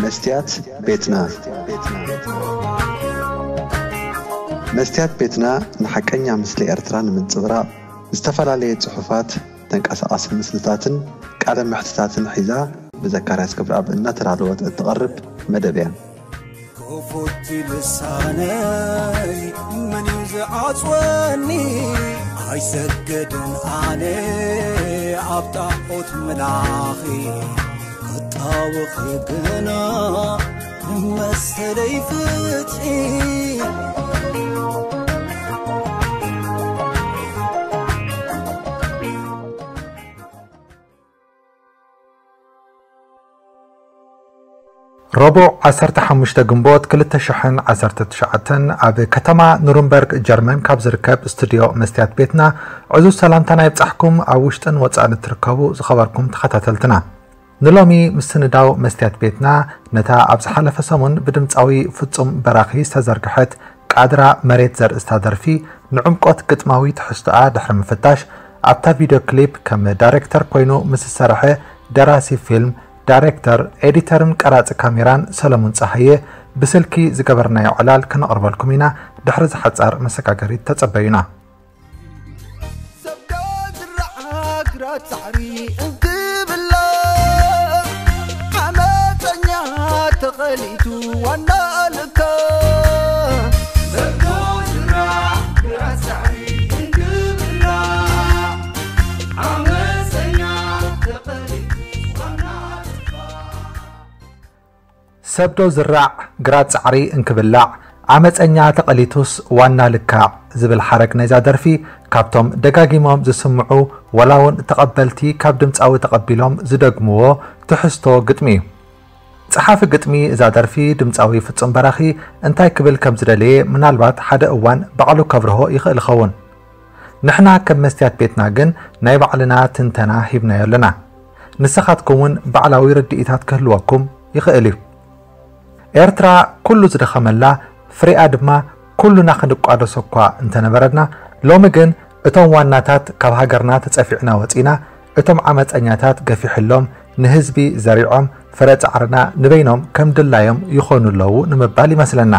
መስትያት ቤትና። መስትያት ቤትና ንሓቀኛ ምስሊ ኤርትራ ንምንጽብራቕ ዝተፈላለየ ጽሑፋት፣ ተንቀሳቓሲ ምስልታትን ቃለ መሕትታትን ሒዛ ብዘካርያስ ክብረኣብ እናተዳለወት እትቐርብ መደብ እያ። ክፉት ልሳነይ መን እዩ ዝዓጽወኒ? ኣይሰግድን ኣነ ኣብ ጣዖት ምላኺ፣ ክጣወኺ ግና ንመሰለይ ፍትሒ። ረቡዕ ዓሰርተ ሓሙሽተ ግንቦት ክልተ ሽሕን ዓሰርተ ትሽዓተን ኣብ ከተማ ኑርንበርግ ጀርመን ካብ ዝርከብ ስቱድዮ መስትያት ቤትና ዕዙዝ ሰላምታና ይብጻሕኩም። ኣብ ውሽጥን ወጻእን እትርከቡ ዝኸበርኩም ተኸታተልትና፣ ንሎሚ ምስንዳው መስትያት ቤትና ነታ ኣብ ዝሓለፈ ሰሙን ብድምጻዊ ፍጹም በራኺ ዝተዘርግሐት ቃድራ መሬት ዘርእስታ ደርፊ ንዕምቆት ግጥማዊ ትሕዝቶኣ ድሕሪ ምፍታሽ፣ ኣብታ ቪድዮ ክሊፕ ከም ዳይሬክተር ኮይኑ ምስ ዝሰርሐ ደራሲ ፊልም፣ ዳይሬክተር፣ ኤዲተርን ቀራጺ ካሜራን ሰለሙን ጸሃየ ብስልኪ ዝገበርናዮ ዕላል ክነቕርበልኩም ኢና ድሕሪ ዝሓጻር መሰጋገሪት ተጸበዩና። ሰብ ዶ ዝረዓ ግራት ሳዕሪ እንክብላ፣ ዓመፀኛ ተቐሊቱ ዋና ልካ። ሰብ ዶ ዝረዓ ግራት ሳዕሪ እንክብላ፣ ዓመፀኛ ተቐሊቱ ዋና ልካ። ሰብ ዶ ዝራዕ ግራት ጻዕሪ እንክብላዕ፣ ዓመጸኛ ተቐሊቱስ ዋና ልካዕ ዝብል ሓረግ ናይዛ ደርፊ ካብቶም ደጋጊሞም ዝስምዑ ዋላ እውን ተቐበልቲ ካብ ድምጻዊ ተቐቢሎም ዝደግምዎ ትሕዝቶ ግጥሚ እዩ። ጸሓፊ ግጥሚ እዛ ደርፊ ድምጻዊ ፍጹም በራኺ እንታይ ክብል ከም ዝደለየ ምናልባት ሓደ እዋን ባዕሉ ከብርሆ ይኽእል ይኸውን። ንሕና ከም መስትያት ቤትና ግን ናይ ባዕልና ትንተና ሂብናዮ ኣለና። ንስኻትኩም እውን ባዕላዊ ርድኢታት ክህልወኩም ይኽእል እዩ። ኤርትራ ኩሉ ዝደኸመላ፣ ፍሬኣ ድማ ኩሉና ክንቋደሶ እኳ እንተነበረና፣ ሎሚ ግን እቶም ዋናታት ካብ ሃገርና ተጸፊዕና ወጺና፣ እቶም ዓመጸኛታት ገፊሕሎም ንህዝቢ ዘሪዖም ፍረ ጻዕርና ንበይኖም ከም ድላዮም ይኾኑ ኣለዉ ንምባል ይመስለና።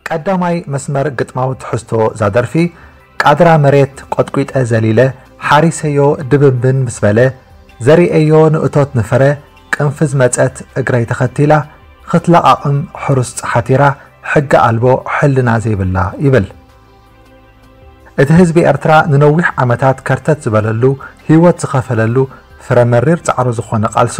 ቀዳማይ መስመር ግጥማዊ ትሕዝቶ እዛ ደርፊ፣ ቃድራ መሬት ቆጥቂጠ ዘሊለ፣ ሓሪሰዮ ድብንብን ምስ በለ፣ ዘሪኤዮ ንእቶት ንፍረ፣ ቅንፍዝ መጸት እግረይ ተኸቲላ፣ ክትለቓቕም ሕሩስ ጸሓቲራ፣ ሕጊ ኣልቦ ሕልና ዘይብላ ይብል። እቲ ህዝቢ ኤርትራ ንነዊሕ ዓመታት ከርተት ዝበለሉ፣ ህይወት ዝኸፈለሉ፣ ፍረ መሪር ጻዕሩ ዝኾነ ቃልሱ፣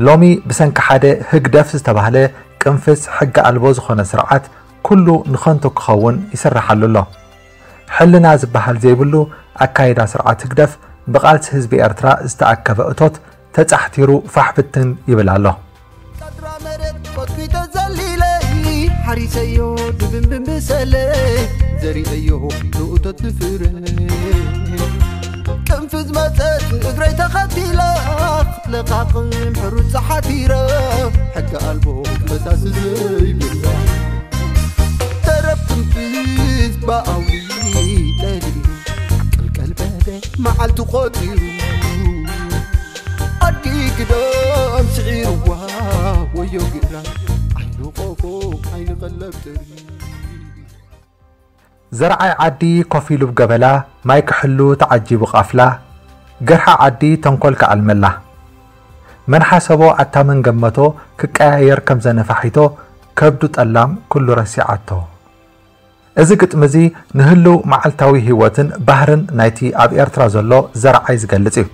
ሎሚ ብሰንኪ ሓደ ህግደፍ ዝተባህለ ቅንፍዝ ሕጊ ኣልቦ ዝኾነ ስርዓት ኩሉ ንኸንቱ ክኸውን ይስርሓሉ ኣሎ። ሕልና ዝበሃል ዘይብሉ ኣካይዳ ስርዓት ህግደፍ ብቓልሲ ህዝቢ ኤርትራ ዝተኣከበ እቶት ተጻሕቲሩ ፋሕ ብትን ይብል ኣሎ። ቀድራ መሬት ቆጥቂጠ ዘሊለ ሓሪሰዮ ድብንብን ብሰለ ዘሪአዮ ንእቶት ንፍረ ቅንፍዝ መጸት እግረይ ተኸቲላ ክትለቓቕም ሕሩጽ ሓቲረ ሕጊ ኣልቦ ክመሳስ ዘይብላ ተረፍ ቅንፍዝ ብኣውሊ ጠሊ ቅልቀል በለ መዓልቲ ቆጺሩ ኣዲ ግዳም ስዒርዋ ወዮ ግራ ዓይኑ ቆፎ ዓይኒ ቀለብ ጥሪ ዘርዓይ ዓዲ ኮፍ ኢሉ ብገበላ ማይ ክሕሉ ተዓጂቡ ቃፍላ ገርሓ ዓዲ ተንኮል ከኣልመላ መን ሓሰቦ ኣታ መን ገመቶ ክቀያየር ከም ዘነፋሒቶ ከብዱ ጠላም ኩሉ ረሲዓቶ። እዚ ግጥሚ እዚ ንህልው መዓልታዊ ህይወትን ባህርን ናይቲ ኣብ ኤርትራ ዘሎ ዘርዓይ ዝገልጽ እዩ።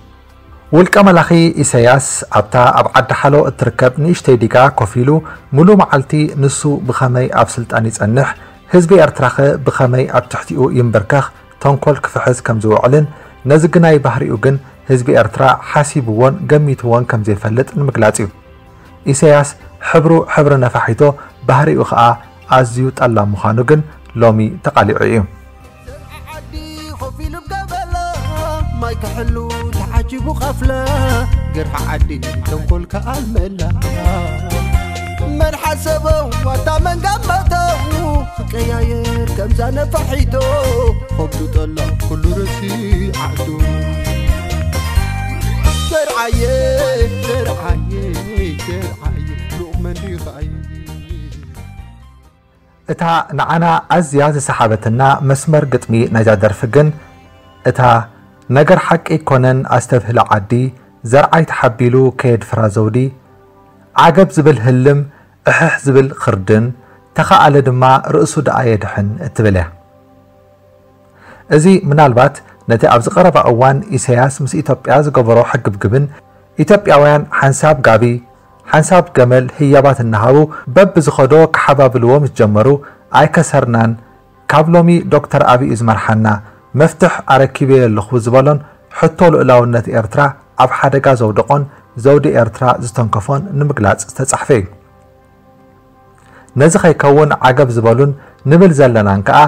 ውልቀ መላኺ ኢሳያስ ኣብታ ኣብ ዓዲ ሓሎ እትርከብ ንእሽተይ ዲጋ ኮፍ ኢሉ ሙሉ መዓልቲ ንሱ ብኸመይ ኣብ ስልጣን ይጸንሕ፣ ህዝቢ ኤርትራኸ ብኸመይ ኣብ ትሕቲኡ ይንብርከኽ ተንኮል ክፍሕስ ከም ዝውዕልን ነዚ ግናይ ባህሪኡ ግን ህዝቢ ኤርትራ ሓሲብዎን ገሚትዎን ከም ዘይፈልጥ ንምግላጽ እዩ። ኢሳያስ ሕብሩ ሕብሪ ነፋሒቶ ባህሪኡ ኸኣ ኣዝዩ ጠላም ምዃኑ ግን ሎሚ ተቓሊዑ እዩ። ዓዲ ኮፍ ኢሉ ገበላ ማይ ክሕሉ ተዓጂቡ ቃፍላ ገርሓ ዓዲ ተንኮል ከኣልመላ መን ሓሰበው ዋታ መን ገመተው ክቀያየር እዛ ነፋሒቶ ኸብዱ ጠላ ኩሉ ርእሲ ዓዱ። ዘርዓየ፣ ዘርዓየ፣ ዘርዓየ፣ ሉቕ መንዲኻይ። እታ ንዓና ኣዝያ ዝሰሓበትና መስመር ግጥሚ ናይዛ ደርፊ ግን፣ እታ "ነገር ሓቂ ኣይኮነን ኣስተብህሊ ዓዲ፣ ዘርዓይ ተሓቢሉ ከየድፍራ ዘውዲ፣ ዓገብ ዝብል ህልም፣ እሕሕ ዝብል ክርድን፣ ተኸኣለ ድማ ርእሱ ደኣ የድሕን" እትብል እያ። እዚ ምናልባት ነቲ ኣብዚ ቀረባ እዋን ኢሳያስ ምስ ኢትዮጵያ ዝገበሮ ሕግብግብን፣ ኢትዮጵያውያን ሓንሳብ ጋቢ፣ ሓንሳብ ገመል ህያባት እናሃቡ በብዝኸዶ ክሓባብልዎ ምስ ጀመሩ፣ ኣይከሰርናን፣ ካብ ሎሚ ዶክተር ኣብይ እዩ ዝመርሓና፣ መፍትሕ ኣረኪበዮ ኣለኹ ዝበሎን ሕቶ ልኡላውነት ኤርትራ ኣብ ሓደጋ ዘውደቖን ዘውዲ ኤርትራ ዝተንከፎን ንምግላጽ ዝተጻሕፈ እዩ። ነዚ ከይከውን ዓገብ ዝበሉን ንብል ዘለናን ከኣ፣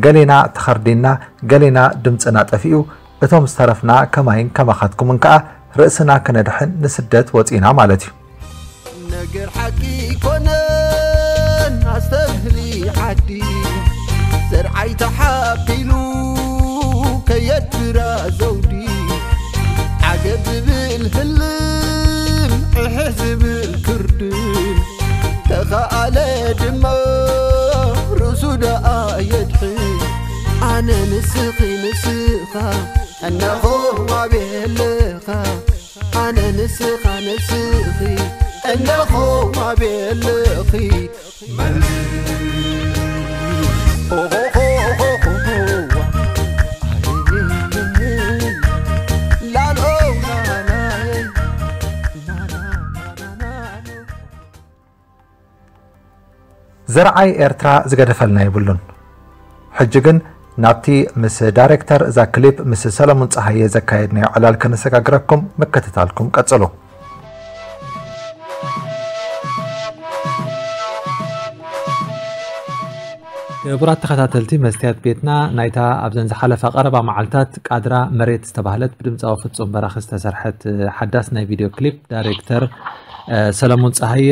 ገሌና ተኸርዲንና፣ ገሌና ድምጽና ጠፊኡ፣ እቶም ዝተረፍና ከማይን ከማኻትኩምን ከኣ ርእስና ክነድሕን ንስደት ወጺእና ማለት እዩ። ነገር ሓቂ ኮነን ኣስተብህሊ ዓዲ፣ ዘርዓይ ተሓቢሉ ከየድፍራ ዘውዲ፣ ዓገብ ዝብል ህልም፣ ዕሕ ዝብል ክርድን፣ ተኸኣለ ድማ ርእሱ ደኣ የድሕን። ኣነ ንስኺ ንስኻ፣ እነኾ ኣበይ ኣለኻ? ኣነ ንስኻ ንስኺ፣ እነኾ ኣበይ ኣለኺ? ዘርዓይ ኤርትራ ዝገደፈልና የብሉን። ሕጂ ግን ናብቲ ምስ ዳይሬክተር እዛ ክሊፕ ምስ ሰለሙን ጸሃየ ዘካየድናዮ ዕላል ከነሰጋግረኩም፣ ምክትታልኩም ቀጽሉ። ክቡራት ተኸታተልቲ መስትያት ቤትና፣ ናይታ ኣብዘን ዝሓለፋ ቀረባ መዓልታት ቃድራ መሬት ዝተባህለት ብድምፃዊ ፍጹም በራኺ ዝተሰርሐት ሓዳስ ናይ ቪድዮ ክሊፕ ዳይሬክተር፣ እ፣ ሰለሙን ጸሃየ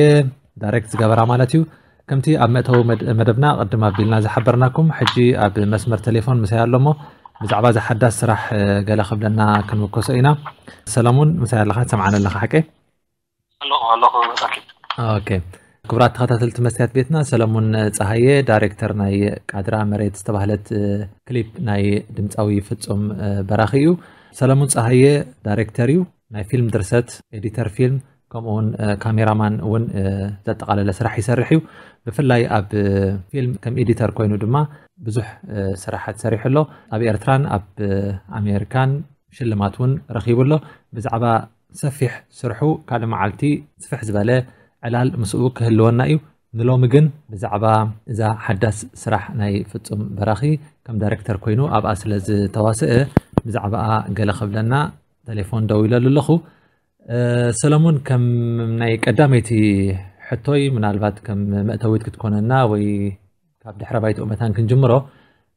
ዳይሬክት ዝገበራ ማለት እዩ። ከምቲ ኣብ መእተዊ መድ-፣ መደብና ቅድም ኣቢልና ዝሓበርናኩም፣ ሕጂ ኣብ መስመር ቴሌፎን ምሳይ ኣሎ እሞ፣ ብዛዕባ እዛ ሓዳስ ስራሕ፣ እ፣ ገለ ክብለና ክንምከሶ ኢና። ሰለሙን፣ ምሳይ ኣለኻ፣ ትሰምዓኒ ኣለኻ ሓቀይ? ኣለኹ፣ ኣለኹ፣ ዛኪ። ኦኬ። ክቡራት ተኸታተልቲ መስትያት ቤትና፣ ሰለሙን ጸሃየ፣ ዳይሬክተር ናይ ቃድራ መሬት ዝተባህለት፣ እ፣ ክሊፕ ናይ ድምፃዊ ፍጹም፣ እ፣ በራኺ እዩ። ሰለሙን ጸሃየ ዳይሬክተር እዩ፣ ናይ ፊልም ድርሰት፣ ኤዲተር ፊልም፣ ከምኡ እውን፣ እ፣ ካሜራማን እውን፣ እ፣ ዘጠቓለለ ስራሕ ይሰርሕ እዩ። ብፍላይ ኣብ፣ እ፣ ፊልም ከም ኤዲተር ኮይኑ ድማ ብዙሕ፣ እ፣ ስራሓት ሰሪሑ ኣሎ። ኣብ ኤርትራን ኣብ፣ እ፣ ኣሜሪካን ሽልማት እውን ረኺቡ ኣሎ። ብዛዕባ ሰፊሕ ስርሑ ካልእ መዓልቲ ስፍሕ ዝበለ ዕላል ምስኡ ክህልወና እዩ። ንሎሚ ግን ብዛዕባ እዛ ሓዳስ ስራሕ ናይ ፍጹም በራኺ ከም ዳይሬክተር ኮይኑ ኣብኣ ስለ ዝተዋስአ ብዛዕባኣ ገለ ክብለና ቴሌፎን ደዊለሉ ኣለኹ። እ፣ ሰለሙን፣ ከም ናይ ቀዳመይቲ ሕቶይ፣ ምናልባት ከም መእተዊት ክትኮነና ወይ ካብ ድሕረ ባይትኡ መታን ክንጅምሮ፣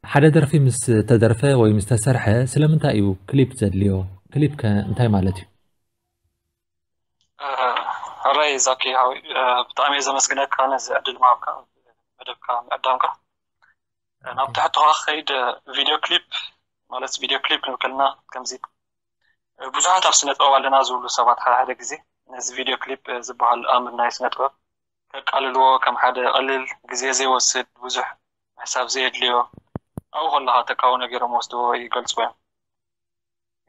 ሓደ ደርፊ ምስ ተደርፈ ወይ ምስ ተሰርሐ ስለምንታይ እዩ ክሊፕ ዘድልዮ? ክሊፕ ከ እንታይ ማለት እዩ? እ፣ ሕራይ ዛኪ ሓወይ፣ እ፣ ብጣዕሚ እየ ዘመስግነካ ነዚ ዕድል ምሃብካ፣ መደብካ ምዕዳምካ። እ፣ ናብ ትሕቶኻ ክኸይድ፣ እ፣ ቪድዮ ክሊፕ ማለት ቪድዮ ክሊፕ ክንብል ከለና ከምዚ፣ እ፣ ብዙሓት ኣብ ስነ ጥበብ ኣለና ዝብሉ ሰባት ሓደ ሓደ ግዜ ነዚ ቪድዮ ክሊፕ፣ እ፣ ዝበሃል ኣምር ናይ ስነ ጥበብ ከቃልልዎ ከም ሓደ ቀሊል ግዜ ዘይወስድ ብዙሕ ምሕሳብ ዘየድልዮ ኣብኡ ከለኻ ተካዊ ነገሮም ወስድዎ ይገልጽዎ እዮም።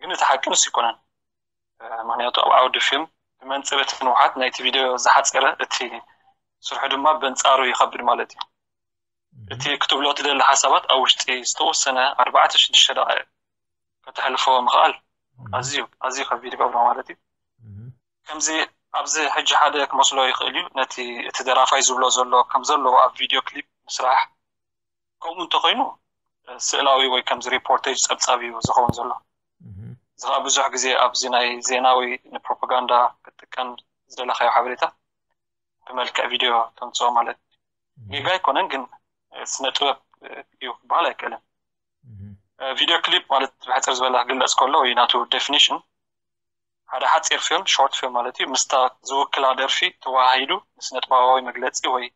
ግን እቲ ሓቂ ንሱ ኣይኮነን። እ፣ ምኽንያቱ ኣብ ዓውዲ ፊልም ብመንጽር እቲ ንውሓት ናይቲ ቪድዮ ዝሓጸረ እቲ ስርሑ ድማ በንጻሩ ይኸብድ ማለት እዩ። እቲ ክትብሎ ትደሊ ሓሳባት ኣብ ውሽጢ ዝተወሰነ ኣርባዕተ ሽዱሽተ ደቓይቕ ከተሕልፎ ምኽኣል ኣዝዩ፣ ኣዝዩ ከቢድ ይገብሮ ማለት እዩ። ከምዚ ኣብዚ ሕጂ ሓደ ክመስሎ ይኽእል እዩ፣ ነቲ እቲ ደራፋይ ዝብሎ ዘሎ ከም ዘለዎ ኣብ ቪድዮ ክሊፕ ምስራሕ። ከምኡ እንተኾይኑ፣ ስእላዊ ወይ ከምዚ ሪፖርቴጅ ጸብጻብ እዩ ዝኸውን ዘሎ። እዚ ኸኣ ብዙሕ ግዜ ኣብዚ ናይ ዜና ወይ ንፕሮፓጋንዳ ክትጥቀም ዝደለኻዮ ሓበሬታ ብመልክዕ ቪድዮ ተምጽኦ ማለት እዩ። ጌጋ ኣይኮነን፣ ግን ስነ ጥበብ እዩ ክበሃል ኣይክእልን። ቪድዮ ክሊፕ ማለት ብሕጽር ዝበለ ክግለጽ ከሎ ወይ ናቱ ዴፊኒሽን ሓደ ሓጺር ፊልም፣ ሾርት ፊልም ማለት እዩ፣ ምስታ ዝውክላ ደርፊ ተወሃሂዱ ንስነ ጥበባዊ መግለጺ ወይ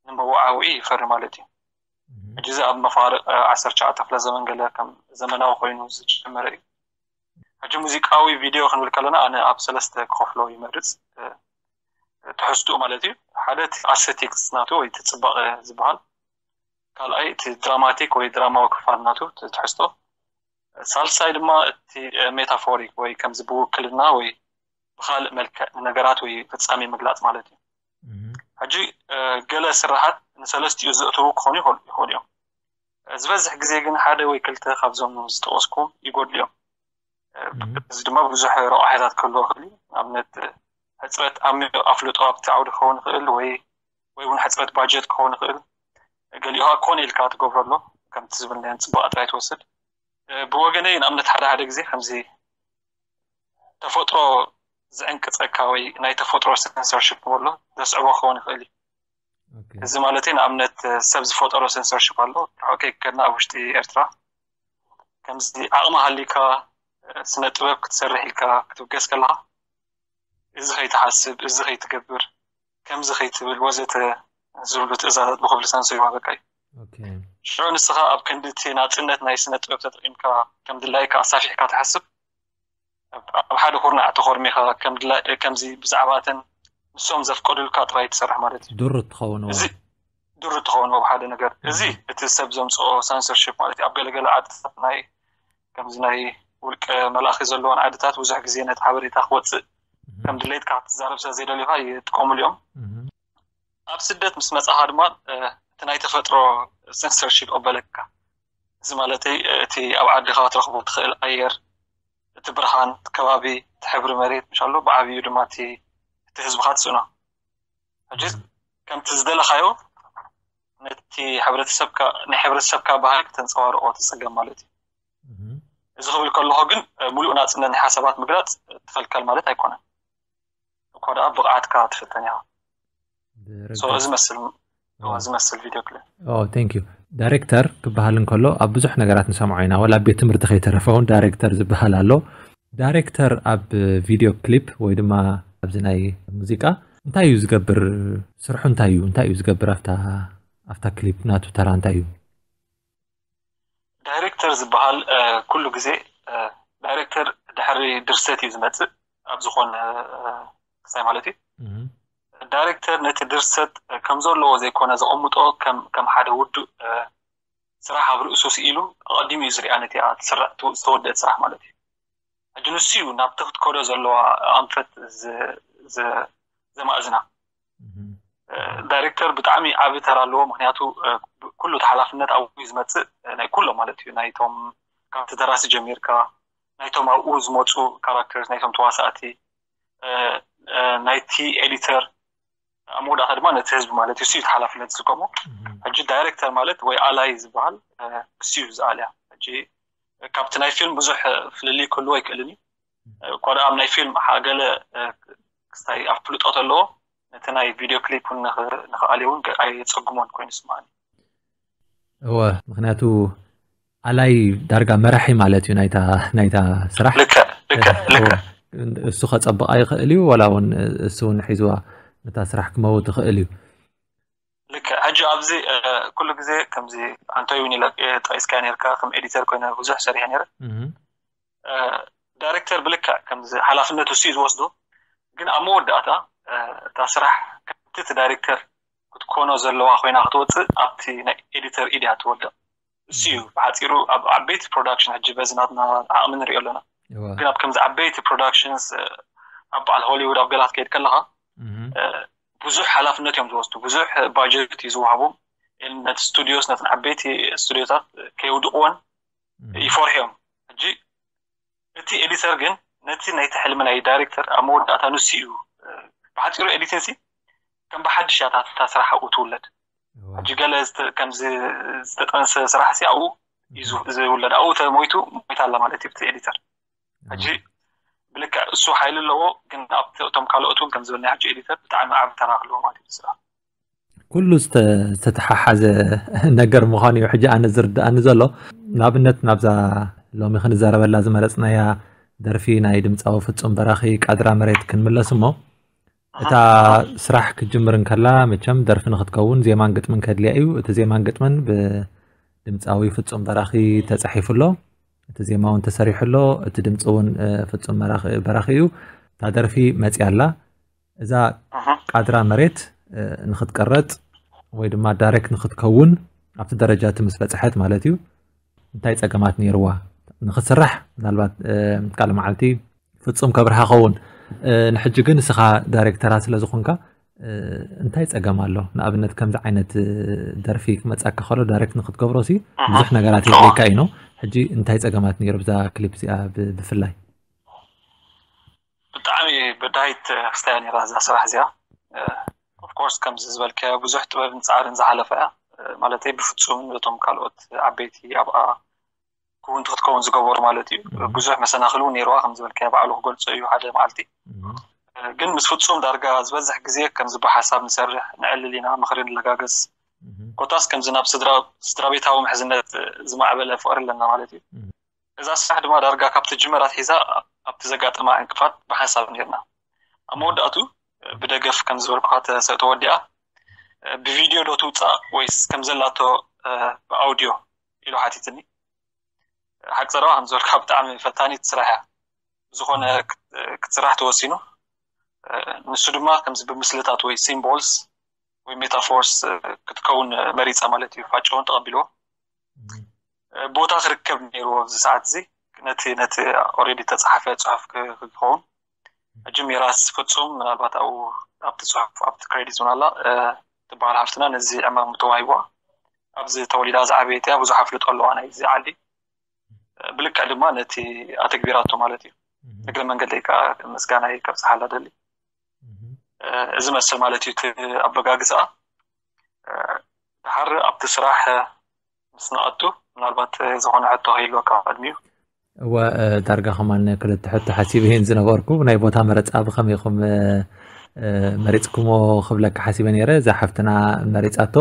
ንመወዓውዒ ይፈሪ ማለት እዩ። ሕጂ እዚ ኣብ መፋርቕ ዓሰርተ ትሽዓተ ክፍለ ዘመን ገለ ከም ዘመናዊ ኮይኑ ዝጀመረ እዩ። ሕጂ ሙዚቃዊ ቪድዮ ክንብል ከለና ኣነ ኣብ ሰለስተ ክኸፍሎ ይመርጽ። ትሕዝትኡ ማለት እዩ። ሓደ እቲ ኣስቴቲክስ ናቱ ወይ እቲ ጽባቐ ዝበሃል፣ ካልኣይ እቲ ድራማቲክ ወይ ድራማዊ ክፋል ናቱ እቲ ትሕዝቶ፣ ሳልሳይ ድማ እቲ ሜታፎሪክ ወይ ከምዚ ብውክልና ወይ ብኻልእ መልክዕ ንነገራት ወይ ፍጻሜ ምግላጽ ማለት እዩ። ሕጂ ገለ ስራሓት ንሰለስቲኡ ዘእተዉ ክኾኑ ይኽእሉ ይኽእሉ እዮም። ዝበዝሕ ግዜ ግን ሓደ ወይ ክልተ ካብዞም ዝጠቐስኩም ይጎድሉ እዮም። እዚ ድማ ብዙሕ ረቋሒታት ክህልዎ ይኽእል እዩ። ንኣብነት ሕፅረት ዓሚቕ ኣፍልጦ ኣብቲ ዓውዲ ክኸውን ይኽእል ወይ ወይ እውን ሕፅረት ባጀት ክኸውን ይኽእል። ገሊኡ ኮነ ኢልካ ትገብረሉ ከምቲ ዝብልናዮ ፅባቐ ጥራይ ትወስድ። ብወገነይ ንኣብነት ሓደ ሓደ ግዜ ከምዚ ተፈጥሮ ዝዕንቅፀካ ወይ ናይ ተፈጥሮ ሴንሰርሺፕ ንበሎ ዘስዕቦ ክኸውን ይኽእል እዩ። እዚ ማለት ንኣብነት ሰብ ዝፈጠሮ ሴንሰርሺፕ ኣሎ። ርሑቕ ከይከድና ኣብ ውሽጢ ኤርትራ ከምዚ ዓቕሚ ሃሊካ ስነ ጥበብ ክትሰርሕ ኢልካ ክትብገስ ከለካ እዚ ከይትሓስብ፣ እዚ ከይትገብር፣ ከምዚ ከይትብል ወዘተ ዝብሉ ትእዛዛት ብክብሪ ሰንሰ ይዋበካ እዩ። ሽዑ ንስኻ ኣብ ክንዲ እቲ ናፅነት ናይ ስነ ጥበብ ተጠቂምካ ከም ድላይካ ኣሳፊሕካ ትሓስብ፣ ኣብ ሓደ ኩርናዕ ተኾርሚኻ ከምዚ ብዛዕባተን ንሶም ዘፍቀዱልካ ጥራይ ትሰርሕ ማለት እዩ። ዱር ትኸውን እዚ ዱር ትኸውን ኣብ ሓደ ነገር። እዚ እቲ ሰብ ዘምፅኦ ሰንሰርሺፕ ማለት እዩ። ኣብ ገለገለ ዓድታት ናይ ከምዚ ናይ ውልቀ መላእኺ ዘለዎን ዓድታት ብዙሕ ግዜ ነቲ ሓበሬታ ክወፅእ ከም ድሌትካ ክትዛረብ ስለ ዘይደልዩካ ይጥቀሙሉ እዮም። ኣብ ስደት ምስ መፃኻ ድማ እቲ ናይ ተፈጥሮ ሰንሰርሺፕ ኣበለካ። እዚ ማለተይ እቲ ኣብ ዓድኻ ክትረኽቦ ትኽእል ኣየር፣ እቲ ብርሃን፣ እቲ ከባቢ፣ እቲ ሕብሪ መሬት ምሻሎ ብዓብዩ ድማ እቲ ህዝብኻ ትስእኖ። ሕጂ ከምቲ ዝደለኻዮ ነቲ ሕብረተሰብካ ናይ ሕብረተሰብካ ባህሪ ክተንፀባርቆ ትፅገም ማለት እዩ። እዚ ክብል ከለኹ ግን ሙሉእ ናፅነት ናይ ሓሳባት ምግላፅ ትኸልከል ማለት ኣይኮነን። እኳ ደኣ ብቕዓትካ ትፍተን ኢኻ። ዝመስል ዝመስል ቪድዮ ክልል። ቴንክ ዩ። ዳይሬክተር ክበሃል እንከሎ ኣብ ብዙሕ ነገራት ንሰምዖ ኢና። ወላ ቤት ትምህርቲ ከይተረፈ እውን ዳይሬክተር ዝበሃል ኣሎ። ዳይሬክተር ኣብ ቪድዮ ክሊፕ ወይ ድማ ኣብዚ ናይ ሙዚቃ እንታይ እዩ ዝገብር? ስርሑ እንታይ እዩ? እንታይ እዩ ዝገብር? ኣብታ ኣብታ ክሊፕ ናቱ ተራ እንታይ እዩ? ዳይሬክተር ዝበሃል ኩሉ ግዜ ዳይሬክተር ድሕሪ ድርሰት እዩ ዝመፅእ ኣብ ዝኾነ ክሳይ ማለት እዩ። ዳይሬክተር ነቲ ድርሰት ከም ዘለዎ ዘይኮነ ዘቐምጦ ከም ሓደ ውዱእ ስራሕ ኣብ ርእሱ ስኢሉ ኣቐዲሙ እዩ ዝሪኣ ነቲኣ ዝተወደአት ስራሕ ማለት እዩ። ሕጂ ንሱ እዩ ናብቲ ክትከዶ ዘለዋ ኣንፈት ዘማእዝና። ዳይሬክተር ብጣዕሚ ዓቢ ተራ ኣለዎ። ምክንያቱ ኩሉ እቲ ሓላፍነት ኣብኡ እዩ ዝመፅእ ናይ ኩሎም ማለት እዩ። ናይቶም ካብቲ ደራሲ ጀሚርካ ናይቶም ኣብኡ ዝመፁ ካራክተርስ ናይቶም ተዋሳእቲ ናይቲ ኤዲተር ኣብ መወዳእታ ድማ ነቲ ህዝቢ ማለት እዩ። እሱ እዩ ሓላፍነት ዝስከሞ። ሕጂ ዳይሬክተር ማለት ወይ ኣላይ ዝበሃል እሱ እዩ ዝኣልያ። ሕጂ ካብቲ ናይ ፊልም ብዙሕ ፍልልይ ክህልዎ ኣይክእልን እዩ። እኳ ደኣ ኣብ ናይ ፊልም ገለ ክስታይ ኣፍልጦ ተለዎ ነቲ ናይ ቪድዮ ክሊፕ እውን ንኽኣልዮ እውን ኣየፀግሞን ኮይኑ ይስምዓኒ። እወ፣ ምክንያቱ ኣላይ ዳርጋ መራሒ ማለት እዩ ናይታ ናይታ ስራሕ። ልክዕ ልክዕ ልክዕ። እሱ ከፀብቃ ይኽእል እዩ፣ ዋላ እውን እሱ እውን ሒዝዋ ነታ ስራሕ ክመውት ይኽእል እዩ። ልክዕ። ሕጂ ኣብዚ ኩሉ ግዜ ከምዚ ኣንቶይ እውን ኢለ ጠቂስካ ነርካ ከም ኤዲተር ኮይነ ብዙሕ ሰሪሐ ነረ። ዳይሬክተር ብልክዕ ከምዚ ሓላፍነት እሱ እዩ ዝወስዶ፣ ግን ኣብ መወዳእታ እታ ስራሕ ከምቲ እቲ ዳይሬክተር ክትኮኖ ዘለዋ ኮይና ክትወፅእ ኣብቲ ናይ ኤዲተር ኢድ እያ ትወድቕ። እሱ እዩ ብሓፂሩ ኣብ ዓበይቲ ፕሮዳክሽን ሕጂ በዚ ናትና ዓቕሚ ንሪኦ ኣለና። ግን ኣብ ከምዚ ዓበይቲ ፕሮዳክሽንስ ኣብ በዓል ሆሊውድ ኣብ ገላት ከይድ ከለኻ ብዙሕ ሓላፍነት እዮም ዝወስዱ፣ ብዙሕ ባጀት እዩ ዝወሃቦም። ነቲ ስቱዲዮስ ነተን ዓበይቲ ስቱዲዮታት ከየውድቕወን ይፈርሑ እዮም። ሕጂ እቲ ኤዲተር ግን ነቲ ናይቲ ሕልሚ ናይ ዳይሬክተር ኣብ መወዳእታ ንሱ እዩ ብሓፂሩ ኤዲቲንግ ሲ ከም ብሓድሽ እያ እታ ስራሕ ኣብኡ ትውለድ። ሕጂ ገለ ከምዚ ዝተጠንሰ ስራሕ ሲ ኣብኡ እዩ ዝውለድ። ኣብኡ ተሞይቱ ሞይታ ኣላ ማለት እዩ እቲ ኤዲተር። ሕጂ ብልክዕ እሱ ሓይሊ ኣለዎ፣ ግን ኣብቶም ካልኦት እውን ከም ዝበልና ሕጂ ኤዲተር ብጣዕሚ ዓቢ ተራ ኣለዎ ማለት እዩ ስራሕ። ኩሉ ዝተተሓሓዘ ነገር ምዃኑ እዩ ሕጂ ኣነ ዝርድኣኒ ዘሎ። ንኣብነት ናብዛ ሎሚ ክንዛረበላ ዝመረፅናያ ደርፊ ናይ ድምፃዊ ፍፁም በራኺ ቃድራ መሬት ክንምለስ እሞ እታ ስራሕ ክትጅምር እንከላ መቸም ደርፊ ንክትከውን ዜማን ግጥምን ከድልያ እዩ። እቲ ዜማን ግጥምን ብ ድምፃዊ ፍጹም በራኺ ተፃሒፉ ኣሎ። እቲ ዜማ እውን ተሰሪሑ ኣሎ። እቲ ድምፂ እውን ፍጹም በራኺ እዩ። እታ ደርፊ መፅያ ኣላ። እዛ ቃድራ መሬት ንክትቀረፅ ወይ ድማ ዳይሬክት ንክትከውን ኣብቲ ደረጃ እቲ ምስ በፅሐት ማለት እዩ፣ እንታይ ፀገማት ነይርዋ ንክትስራሕ? ምናልባት ካልእ መዓልቲ ፍጹም ከብርሃ ኸውን። ንሕጂ ግን እስኻ ዳይሬክተራ ስለ ዝኾንካ እንታይ ፀገም ኣሎ? ንኣብነት ከምዚ ዓይነት ደርፊ ክመፃካ ከሎ ዳይሬክት ንክትገብሮ ሲ ብዙሕ ነገራት የድልየካ እዩ። ሕጂ እንታይ ፀገማት ነይሩ ብዛ ክሊፕ እዚኣ ብፍላይ? ብጣዕሚ በዳሂት ክስታያ ነራ እዛ ስራሕ እዚኣ። ኦፍኮርስ ከምዚ ዝበልካዮ ብዙሕ ጥበብን ፃዕርን ዝሓለፈ እያ። ማለተይ ብፍፁምን በቶም ካልኦት ዓበይቲ ኣብኣ ክውንቲ ክትከውን ዝገበሩ ማለት እዩ። ብዙሕ መሰናክል እውን ነይርዋ፣ ከም ዝበልካዮ ባዕሉ ክገልፆ እዩ ሓደ መዓልቲ። ግን ምስ ፍፁም ዳርጋ ዝበዝሕ ግዜ ከምዚ ብሓሳብ ንሰርሕ፣ ንዕልል ኢና፣ ምኽሪ ንለጋገስ። ኮታስ ከምዚ ናብ ስድራ ቤታዊ ምሕዝነት ዝማዕበለ ፍቕሪ ኣለና ማለት እዩ። እዛ ስራሕ ድማ ዳርጋ ካብቲ ጅመራት ሒዛ ኣብቲ ዘጋጠማ ዕንቅፋት ብሓንሳብ ነርና። ኣብ መወዳእቱ ብደገፍ ከም ዝበልኩካ ተወዲኣ። ብቪድዮ ዶ ትውፃእ ወይስ ከም ዘላቶ ብኣውድዮ ኢሉ ሓቲትኒ። ሓቂ ዘረባ ከም ዝበልካ ብጣዕሚ ፈታኒት ስራሕ እያ። ብዝኾነ ክትስራሕ ተወሲኑ። ንሱ ድማ ከምዚ ብምስልታት ወይ ሲምቦልስ ወይ ሜታፎርስ ክትከውን መሪፃ ማለት እዩ። ፋጨውን ተቐቢልዎ። ቦታ ክርከብ ነይርዎ ኣብዚ ሰዓት እዚ ነቲ ነቲ ኦሬዲ ተፃሓፈ ፅሑፍ ክኸውን። ሕጂ ሜራስ ፍፁም ምናልባት ኣብኡ ኣብቲ ፅሑፍ ኣብቲ ክሬዲት እውን ኣላ ትበሃል ሓፍትና ነዚ ዕማም ተዋሂብዋ። ኣብዚ ተወሊዳ ዝዓበየት እያ፣ ብዙሕ ኣፍልጦ ኣለዋ ናይዚ ዓዲ። ብልክዕ ድማ ነቲ ኣተግቢራቶ ማለት እዩ። እግረ መንገደይ ከዓ ምስጋናይ ከብፅሓላ ደሊ። እዚ መስል ማለት እዩ እቲ ኣበጋግዝኣ። ድሓር ኣብቲ ስራሕ ምስ ንኣቱ ምናልባት ዝኾነ ሕቶ ከይህልወካ ቅድሚኡ። እወ፣ ዳርጋ ከማን ክልተ ሕቶ ሓሲብ ይህን ዝነበርኩ ናይ ቦታ መረፃ ብኸመይኹም መሪፅኩሞ ክብለካ ሓሲበ ነይረ። እዛ ሓፍትና መሪፃቶ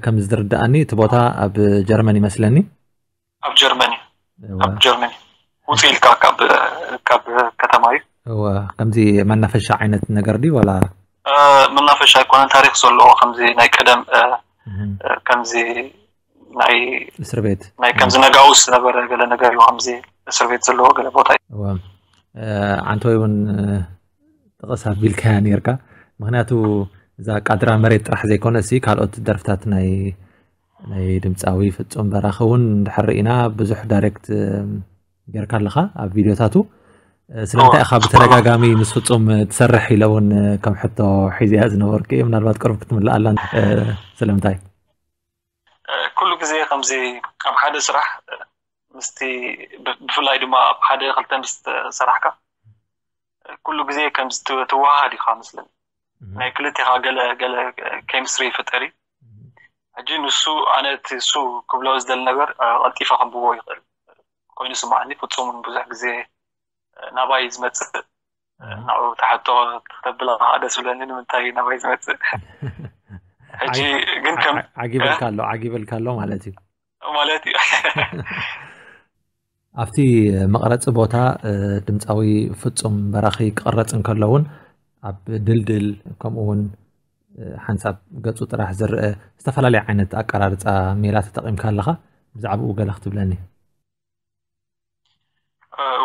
ከም ዝርድኣኒ እቲ ቦታ ኣብ ጀርመን ይመስለኒ። ኣብ ጀርመን እዩ። ኣብ ጀርመን እዩ። ውፅእ ኢልካ ካብ ከተማ እዩ። እወ፣ ከምዚ መናፈሻ ዓይነት ነገር ድዩ ዋላ? መናፈሻ ኣይኮነን፣ ታሪክ ዘለዎ ከምዚ ናይ ቀደም ከምዚ ናይ እስር ቤት ናይ ከምዚ ነጋውስ ነበረ ገለ ነገር እዩ፣ ከምዚ እስር ቤት ዘለዎ ገለ ቦታ እዩ። እወ፣ ዓንተወይ እውን ጥቕስ ኣቢልካያ ነርካ። ምክንያቱ እዛ ቃድራ መሬት ጥራሕ ዘይኮነ ሲ ካልኦት ደርፍታት ናይ ናይ ድምፃዊ ፍፁም በራኺ እውን እንድሕር ርኢና ብዙሕ ዳይሬክት ጌርካ ኣለኻ ኣብ ቪድዮታቱ። ስለምንታይ ኢኻ ብተደጋጋሚ ምስ ፍፁም ትሰርሕ ኢለ እውን ከም ሕቶ ሒዝያ ዝነበርኩ እየ። ምናልባት ቅርብ ክትምልኣላ። ስለምንታይ? ኩሉ ግዜ ከምዚ ኣብ ሓደ ስራሕ ምስቲ ብፍላይ ድማ ኣብ ሓደ ክልተ ምስ ሰራሕካ ኩሉ ግዜ ከምዚ ትወሃሃድ ኢኻ መስለኒ። ናይ ክልቴኻ ገለ ገለ ኬሚስትሪ ይፍጠር እዩ። ሕጂ ንሱ ኣነ እቲ እሱ ክብሎ ዝደሊ ነገር ቀልጢፈ ከንብቦ ይኽእል ኮይኑ ስማዓኒ። ፍጹም እውን ብዙሕ ግዜ ናባይ ዝመጽእ ናብኡ ተሕቶ ክተብላ ደስ ብለኒ። ንምንታይ ናባይ ዝመጽእ? ሕጂ ግን ከም ዓጊበልካ ኣሎ፣ ዓጊበልካ ኣሎ ማለት እዩ። ማለት እዩ። ኣብቲ መቕረፂ ቦታ ድምፃዊ ፍፁም በራኺ ክቕረፅ እንከሎ እውን ኣብ ድልድል ከምኡ እውን ሓንሳብ ገፁ ጥራሕ ዝረአ ዝተፈላለየ ዓይነት ኣቀራርፃ ሜላ ተጠቒምካ ኣለኻ። ብዛዕባኡ ገለ ክትብለኒ?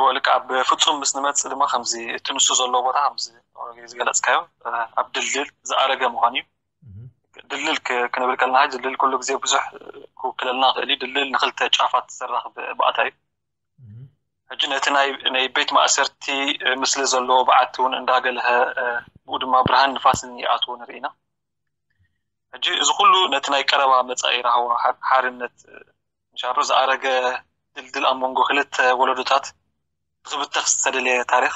ወልቃ ኣብ ፍፁም ምስ ንመፅእ ድማ ከምዚ እቲ ንሱ ዘለዎ ቦታ ከምዚ ዝገለፅካዮ ኣብ ድልድል ዝኣረገ ምዃን እዩ። ድልድል ክንብል ከለና ድልድል ኩሉ ግዜ ብዙሕ ክውክለልና ክእል እዩ። ድልድል ንክልተ ጫፋት ዘራኽብ ባእታ እዩ። ሕጂ ነቲ ናይ ቤት ማእሰርቲ ምስሊ ዘለዎ በዓቲ እውን እንዳገለሀ ብኡ ድማ ብርሃን ንፋስን ይኣትዎ ንርኢ ኢና። ሕጂ እዚ ኩሉ ነቲ ናይ ቀረባ መጻኢ ራህዋ ሓርነት ንሻሩ ዝኣረገ ድልድል ኣብ መንጎ ክልተ ወለዶታት ክብተኽ ዝተደለየ ታሪኽ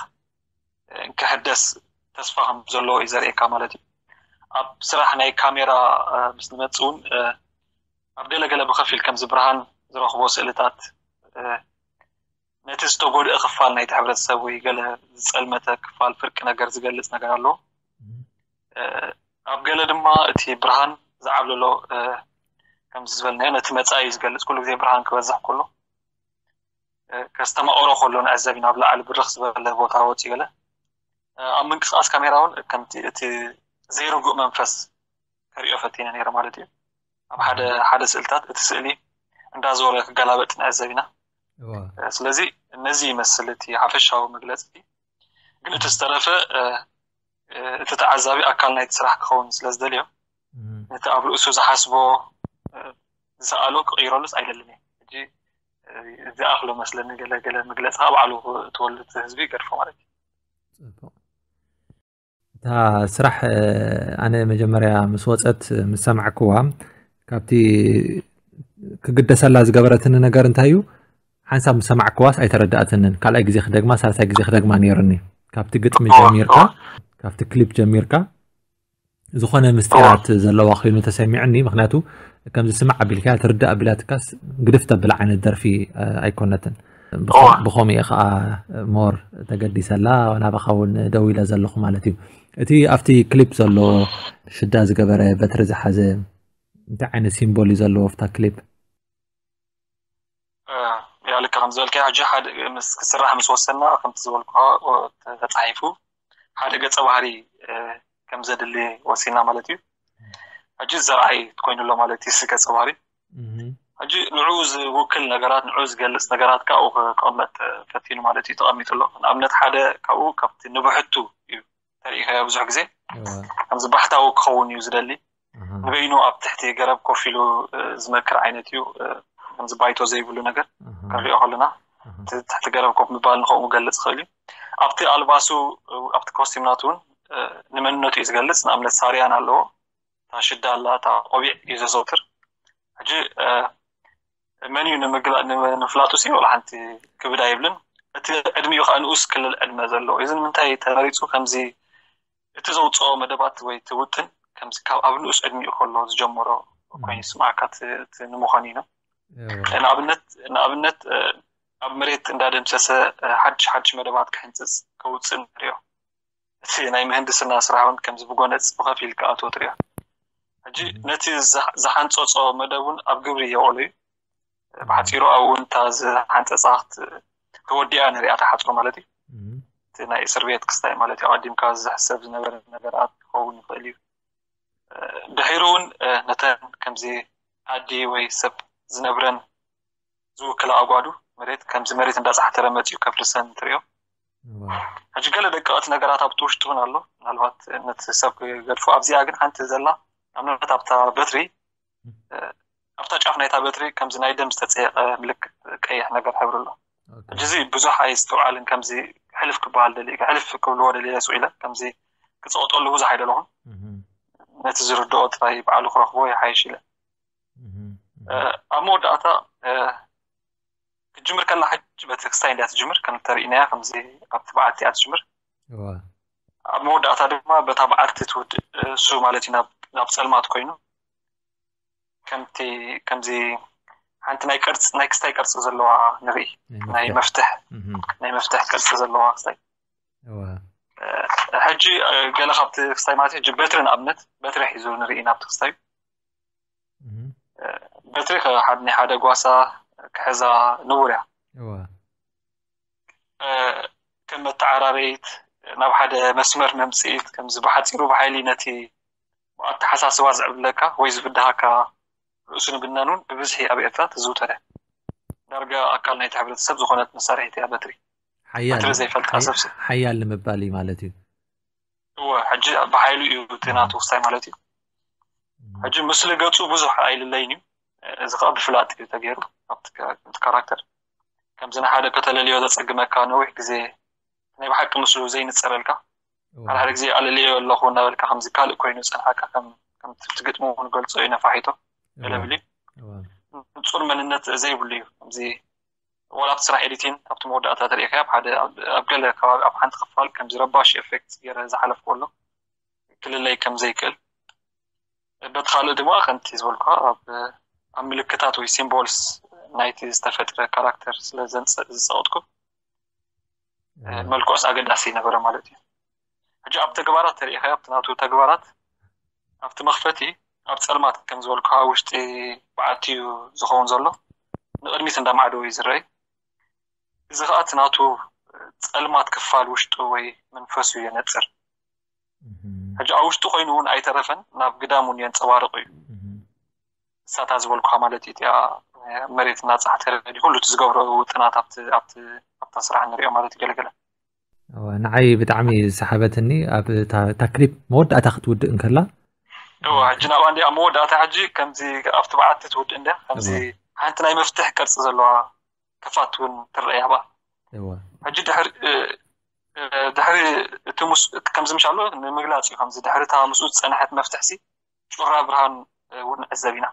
ክሕደስ ተስፋ ከም ዘለዎ እዩ ዘርእየካ ማለት እዩ። ኣብ ስራሕ ናይ ካሜራ ምስ ንመጽእ እውን ኣብ ገለገለ ብኸፊል ከምዚ ብርሃን ዝረኽቦ ስእልታት ነቲ ዝተጎድአ ክፋል ናይቲ ሕብረተሰብ ወይ ገለ ዝጸልመተ ክፋል ፍርቂ ነገር ዝገልጽ ነገር ኣለዎ። ኣብ ገለ ድማ እቲ ብርሃን ዝዓብለሎ ከምዚ ዝበልናዮ ነቲ መጻኢ እዩ ዝገልጽ። ኩሉ ግዜ ብርሃን ክበዝሕ ከሎ ከስተማቕሮ ከሎ ንዕዘብ ኢና፣ ኣብ ላዕሊ ብርኽ ዝበለ ቦታ ወፂ ገለ። ኣብ ምንቅስቃስ ካሜራ እውን ከምቲ እቲ ዘይርጉእ መንፈስ ከርእዮ ፈቲነ ነይረ ማለት እዩ። ኣብ ሓደ ሓደ ስእልታት እቲ ስእሊ እንዳዞረ ክገላበጥ ንዕዘብ ኢና። ስለዚ ነዚ ይመስል እቲ ሓፈሻዊ መግለፂ። ግን እቲ ዝተረፈ እቲ ተዓዛቢ ኣካል ናይቲ ስራሕ ክኸውን ስለ ዝደልዮ፣ ነቲ ኣብ ርእሱ ዝሓስቦ ዝሰኣሎ ክቕይረሉስ ኣይደልን እየ። ሕጂ ዝኣኽሎ መስለኒ። ገለ ገለ መግለፂ ካብ ባዕሉ ትወልድ ህዝቢ ይገድፎ ማለት እዩ። እታ ስራሕ ኣነ መጀመርያ ምስ ወፀት ምስ ሰማዕክዋ፣ ካብቲ ክግደሰላ ዝገበረትኒ ነገር እንታይ እዩ? ሓንሳብ ምስ ሰማዕክዋስ ኣይተረዳእትንን። ካልኣይ ግዜ ክደግማ፣ ሳልሳይ ግዜ ክደግማ ነይርኒ። ካብቲ ግጥሚ ጀሚርካ፣ ካብቲ ክሊፕ ጀሚርካ ዝኾነ ምስጢራት ዘለዋ ኮይኑ ተሰሚዕኒ። ምክንያቱ ከምዚ ስማዕ ኣቢልካ ትርዳእ ኣቢላትካስ ግድፍ ተብል ዓይነት ደርፊ ኣይኮነትን። ብኸምኡ እየ ከዓ ሞር ተገዲሰላ ናባኻ እውን ደው ኢለ ዘለኹ ማለት እዩ። እቲ ኣብቲ ክሊፕ ዘሎ ሽዳ ዝገበረ በትሪ ዝሓዘ እንታይ ዓይነት ሲምቦል እዩ ዘለዎ ኣብታ ክሊፕ? ያ ልካ ከም ዝበልካ ሕጂ ሓደ ምስ ክስራሕ ምስ ወሰና ከምቲ ዝበልኩ ተፃሒፉ ሓደ ገፀ ባህሪ ከም ዘድሊ ወሲና ማለት እዩ። ሕጂ ዘርኣይ ኮይኑ ኣሎ ማለት እዩ ገፀ ባህሪ። ሕጂ ንዑ ዝውክል ነገራት ንዑ ዝገልፅ ነገራት ካብኡ ክቐመጥ ፈቲኑ ማለት እዩ ተቐሚጡ ኣሎ። ንኣብነት ሓደ ካብኡ ካብቲ ንብሕቱ እዩ ተሪኢኻዮ ብዙሕ ግዜ ከምዚ ባሕታዊ ክኸውን እዩ ዝደሊ። ንበይኑ ኣብ ትሕቲ ገረብ ኮፍ ኢሉ ዝመክር ዓይነት እዩ። ከምዚ ባይቶ ዘይብሉ ነገር ክንሪኦ ከለና ትሕቲ ገረብ ኮፍ ምባል ንኸምኡ ገልፅ ይኽእል እዩ። ኣብቲ ኣልባሱ ኣብቲ ኮስቲም ናቱ እውን ንመንነቱ እዩ ዝገልፅ። ንኣብነት ሳርያን ኣለዎ፣ እታ ሽዳ ኣላ፣ እታ ቆቢዕ እዩ ዘዘውትር። ሕጂ መን እዩ ንምፍላጡ ሲ ወላ ሓንቲ ክብድ ኣይብልን። እቲ ዕድሚኡ ከዓ ንኡስ ክልል ዕድመ ዘለዎ እዚ ንምንታይ ተመሪፁ ከምዚ እቲ ዘውፅኦ መደባት ወይ እቲ ውጥን ከምዚ ካብ ኣብ ንኡስ ዕድሚኡ ከሎ ዝጀመሮ ኮይኑ ስማዕካ ንምዃኑ ኢና። ንኣብነት ንኣብነት ኣብ መሬት እንዳደምሰሰ ሓድሽ ሓድሽ መደባት ክሕንፅፅ ከውፅእ ንሪኦ። እቲ ናይ ምህንድስና ስራሕ እውን ከምዚ ብጎነፅ ብኸፊል ክኣትዎ ትሪኦ። ሕጂ ነቲ ዝሓንፀፆ መደብ እውን ኣብ ግብሪ የውዕሎ እዩ። ብሓፂሩ ኣብኡ እውን እታ ዝሓንፀፃ ተወዲኣ ንሪኣ ተሓፅሮ ማለት እዩ። እቲ ናይ እስር ቤት ክስታይ ማለት እዩ። ኣቐዲምካ ዝሕሰብ ዝነበረ ነገራት ክኸውን ይኽእል እዩ። ድሒሩ እውን ነተን ከምዚ ዓዲ ወይ ሰብ ዝነብረን ዝውክላ ኣጓዱ መሬት ከምዚ መሬት እንዳፃሕተረ መፂኡ ከፍርሰን ትሪኦ። ሕጂ ገለ ደቀቕቲ ነገራት ኣብቲ ውሽጢ እውን ኣሎ። ምናልባት ነቲ ሰብ ክገድፎ ኣብዚኣ ግን ሓንቲ ዘላ ኣብነት ኣብታ በትሪ ኣብታ ጫፍ ናይታ በትሪ ከምዚ ናይ ደም ዝተፀየቐ ምልክት ቀይሕ ነገር ሕብሪ ኣሎ። ሕጂ እዚ ብዙሕ ኣይስተውዓልን። ከምዚ ሕልፍ ክበሃል ደሊ ሕልፍ ክብልዎ ደሊ ስቁ ኢለ ከምዚ ክፀወጠሉ ብዙሕ ኣይደለኹን። ነቲ ዝርድኦ ጥራይ ባዕሉ ክረኽቦ ይሓይሽ ኢለ ኣብ መወዳእታ ክጅምር ከላ ሕጂ በቲ ክስታይ እንዲያ ትጅምር ከም ተርእናያ ከምዚ ኣብቲ በዓልቲ እያ ትጅምር። ኣብ መወዳእታ ድማ በታ በዓልቲ ትውድእ እሱ ማለት እዩ ናብ ፀልማት ኮይኑ ከምቲ ከምዚ ሓንቲ ናይ ቅርፂ ናይ ክስታይ ቅርፂ ዘለዋ ንርኢ ናይ መፍትሕ ናይ መፍትሕ ቅርፂ ዘለዋ ክስታይ። ሕጂ ገለ ካብቲ ክስታይ ማለት ሕጂ በትሪ ንኣብነት በትሪ ሒዙ ንርኢ ናብቲ ክስታዩ በትሪ ናይ ሓደ ጓሳ ክሕዛ ንቡር እያ። ከም መተዓራረይት ናብ ሓደ መስመር መምፅኢት ከምዚ ብሓፂሩ ብሓይሊ ነቲ ኣተሓሳስባ ዝዕብለካ ወይ ዝብድሃካ ርእሱ ንብናን እውን ብብዝሒ ኣብ ኤርትራ ትዝውተር እያ። ዳርጋ ኣካል ናይቲ ሕብረተሰብ ዝኾነት መሳርሒት እያ በትሪ። በትሪ ዘይፈልጣ ሰብ ሓያል ንምባል እዩ ማለት እዩ። እወ ሕጂ ብሓይሉ እዩ እቲ ናቱ ክስታይ ማለት እዩ። ሕጂ ምስሊ ገፁ ብዙሕ ኣይልለይን እዩ። እዚ ከዓ ብፍላጥ እዩ ተገይሩ ኣብቲ ካራክተር ከምዚ ንሓደ ከተለልዮ ዘፀግመካ ነዊሕ ግዜ ናይ ብሓቂ ምስሉ ዘይንፀረልካ ሓደ ሓደ ግዜ ኣለልዮ ኣለኹ እናበልካ ከምዚ ካልእ ኮይኑ ዝፀንሓካ ከም ትግጥሙ ንገልፆ እዩ ነፋሒቶ ገለብል እዩ። ንፁር መንነት ዘይብሉ እዩ። ከምዚ ዋላ ኣብቲ ስራሕ ኤዲቲን ኣብቲ መወዳእታ ተሪኢካ ኣብ ሓደ ኣብ ገለ ከባቢ ኣብ ሓንቲ ክፋል ከምዚ ረባሽ ኤፌክት ገይረ ዝሓለፍኩ ኣሎ ክልለይ ከም ዘይክእል በቲ ካልእ ድማ ከምቲ ዝበልኩ ኣብ ምልክታት ወይ ሲምቦልስ ናይቲ ዝተፈጥረ ካራክተር ስለ ዝፀወጥኩ መልክዑስ ኣገዳሲ ነበረ ማለት እዩ። ሕጂ ኣብ ተግባራት ተሪኢኻ ኣብቲ ናቱ ተግባራት ኣብቲ መኽፈቲ ኣብ ፀልማት ከም ዝበልኩ ውሽጢ በዓልቲ እዩ ዝኸውን ዘሎ ንቅድሚት እንዳማዕደወ እዩ ዝረኣይ። እዚ ከዓ እቲ ናቱ ፀልማት ክፋል ውሽጡ ወይ መንፈሱ የነፅር። ሕጂ ኣብ ውሽጡ ኮይኑ እውን ኣይተረፈን ናብ ግዳም እውን የንፀባርቕ እዩ። እሳታ ዝበልኩካ ማለት እዩ እቲኣ መሬት ናጻ ተረዲ ኩሉ እቲ ዝገብሮ ውጥናት ኣብቲ ኣብቲ ኣብታ ስራሕ ንሪኦ ማለት እዩ። ገለገለ ንዓይ ብጣዕሚ ዝሰሓበትኒ ኣብ እታ ክሊፕ መወዳእታ ክትውድእ እንከላ እዋ ሕጂ ናብኣ እንዲ ኣብ መወዳእታ ሕጂ ከምዚ ኣብቲ በዓቲ ትውድእ እንደ ከምዚ ሓንቲ ናይ መፍትሕ ቅርፂ ዘለዋ ክፋት እውን ትረአ ያባ ሕጂ ድሕሪ ድሕሪ እቲ ምስ ከምዚ ምሽ ኣሎ ንምግላፅ እዩ። ከምዚ ድሕሪ እታ ምስኡ ዝፀንሐት መፍትሕሲ ጩራ ብርሃን እውን ንዕዘብ ኢና።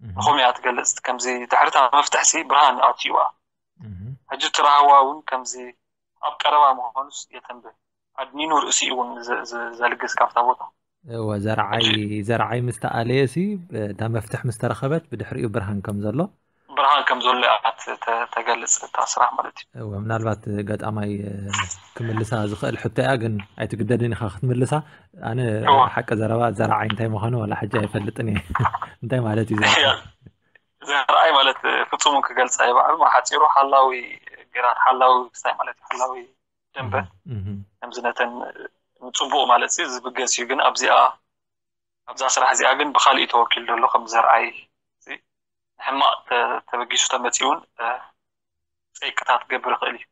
ንኸምኡ እያ ትገልፅ። ከምዚ ድሕሪ እታ መፍትሕሲ ብርሃን ኣትዩዋ። ሕጂ እቲ ራህዋ እውን ከምዚ ኣብ ቀረባ ምዃኑስ የተንብህ። ኣድኒኑ ርእሲኡ እውን ዘልግስ ካብታ ቦታ እወ ዘርዓይ ዘርዓይ ምስ ተኣለየ ሲ እታ መፍትሕ ምስ ተረኸበት ብድሕሪኡ ብርሃን ከም ዘሎ ብርሃን ከም ዘሎ እያ ተገልጽ እታ ስራሕ ማለት እዩ። እወ ምናልባት ገጣማይ ክምልሳ ዝኽእል ሕቶ እያ፣ ግን ኣይትግደድን ኢኻ ክትምልሳ። ኣነ ሓቂ ዘረባ ዘርዓይ እንታይ ምዃኑ ዋላ ሕጂ ኣይፈልጥን እየ። እንታይ ማለት እዩ ዘርዓይ ማለት ፍጹም ክገልጻ ይባዕል ሓጺሩ ሓላዊ ግራት ሓላዊ ክስታይ ማለት ሓላዊ ደንበ ከምዚ ነተን ንፅቡቅ ማለት ሲ ዝብገስ እዩ። ግን ኣብዚኣ ኣብዛ ስራሕ እዚኣ ግን ብካሊእ ተወኪሉ ዘሎ ከም ዘርኣይ ንሕማቅ ተበጊሱ ተመፂ እውን ፀይቅታት ክገብር ይኽእል እዩ።